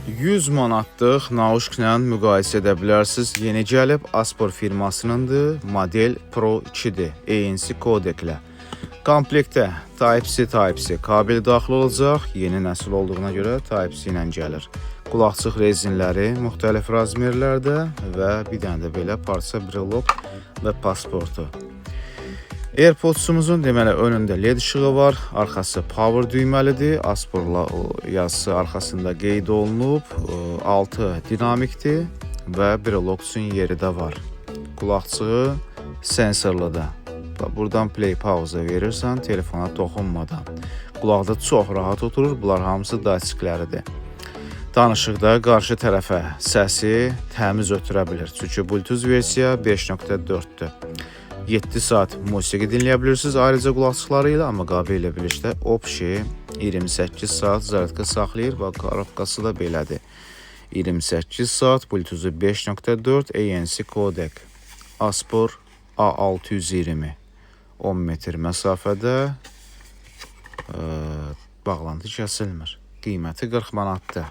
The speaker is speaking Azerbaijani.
100 manatlıq nauşniklə müqayisə edə bilərsiniz. Yeni gəlib Aspor firmasınındır. Model Pro 2-dir. ANC kodeklə. Komplektə Type-C Type-C kabel daxil olacaq. Yeni nəsil olduğuna görə Type-C ilə gəlir. Qulaqçıq rezinləri müxtəlif razmerlərdə və bir dənə də belə parça brilok və pasportu. AirPods-umuzun deməli önündə LED işığı var, arxası power düyməlidir. Asporla o yazısı arxasında qeyd olunub. Altı dinamikdir və brilok üçün yeri də var. Qulaqçığı sensorludur. Bax, buradan play pauza verirsən telefona toxunmadan. Qulaqda çox rahat oturur. Bunlar hamısı datçikləridir. Danışıqda qarşı tərəfə səsi təmiz ötürə bilir. Çünki Bluetooth versiya 5.4-dür. 7 saat musiqi dinləyə bilirsiniz ayrıca qulaqçıqları ilə, amma qabı ilə birlikdə opşi 28 saat zaryadka saxlayır və korobkası da belədir. 28 saat Bluetooth 5.4 ANC kodek. Aspor A620 10 metr məsafədə bağlantı kəsilmir. Qiyməti 40 manatdır.